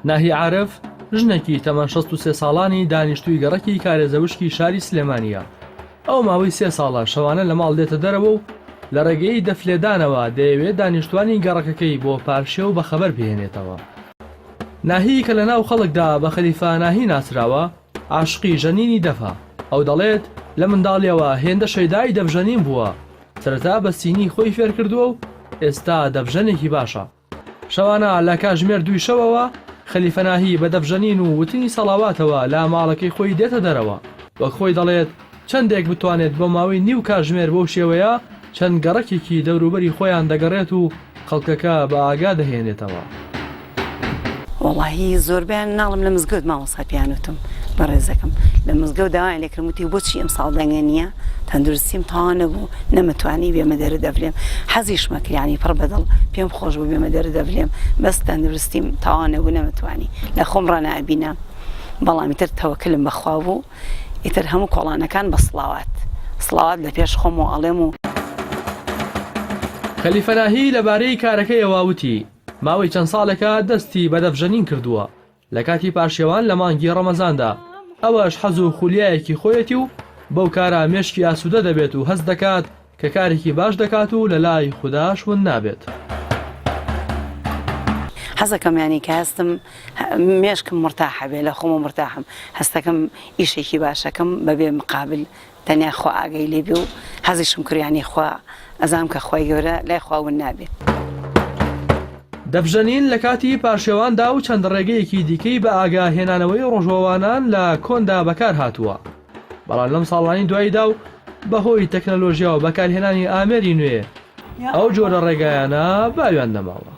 ناهی عارف، ژنێکی تەمەن 63 ساڵانی دانیشتووی گەڕەکی کارێزەوشکی شاری سلێمانییە. ئەو ماوەی سێ ساڵە شەوانە لە ماڵ دێتە دەرەوە و لە ڕێگەی دەفلێدانەوە دەیەوێت دانیشتوانی گەڕەکەکەی بۆ پارشێو بەخەبەر بهێنێتەوە. ناهی کە لەناو خەڵکدا بە خەلیفە ناهی ناسراوە، عاشقی ژەنینی دەفە. ئەو دەڵێت، لە منداڵییەوە هێندە شەیدای دەفژەنین بووە، سەرەتا بە سینی خۆی فێرکردووە و ئێستا دەفژەنێکی باشە. شەوانە لە کاژمێر دووی شەوەوە خەلیفە ناهی بە دەفژەنین و وتنی سەڵاواتەوە لە ماڵەکەی خۆی دێتە دەرەوە. وەک خۆی دەڵێت، چەندێک بتوانێت بۆ ماوەی نیو کاژمێر بەو شێوەیە چەند گەڕەکێکی دەوروبەری خۆیان دەگەڕێت و خەڵکەکە بە ئاگا دەهێنێتەوە. وەڵاهی زۆربەیان ناڵم لە مزگەوت مامۆستا پێیان وتم بەڕێزەکەم لە مزگەوت داوایان لێکردم وتی بۆچی ئەمساڵ دەنگە نییە تەندروستیم تەواو نەبوو نەمەتوانی بێمە دەرە دەفلێم حەزیشمە کرد یانی پڕ بەدڵ پێم خۆش بوو بێمە دەرە دەفلێم بەس تەندروستیم تەواو نەبوو نەمەتوانی لە خۆم ڕانابینە بەڵام ئیتر تەوەکلم بەخوا بوو ئیتر هەموو کۆڵانەکان بە سڵاوات سڵاوات لە پێش خۆم و ئەڵێم و. خەلیفە ناهی لەبارەی کارەکەیەوە وتی، ماوەی چەند ساڵێکە دەستی بە دەفژەنین کردووە لە کاتی پارشێوان لە مانگی ڕەمەزاندا، ئەوەش حەز و خولیایەکی خۆیەتی و بەو کارە مێشکی ئاسوودە دەبێت و هەست دەکات کە کارێکی باش دەکات و لەلای خوداش ون نابێت. حەزەکەم یانی کە هەستم مێشکم مورتاحە بێ لە خۆمە مورتاحم هەستەکەم ئیشێکی باشەکەم بەبێ مقابل تەنیا خوا ئاگای لێ بێ و حەزیشم کرد یانی خوا ئەزانم کە خوای گەورە لای خوا ون نابێ. دەفژەنین لە کاتی پارشێواندا و چەند ڕێگەیەکی دیکەی بە ئاگا هێنانەوەی ڕۆژوەوانان لە کۆندا بەکار هاتووە، بەڵام لەم ساڵانەی دواییدا و بەهۆی تەکنەلۆژیا و بەکارهێنانی ئامێری نوێ ئەو جۆرە ڕێگایانە باویان نەماوە.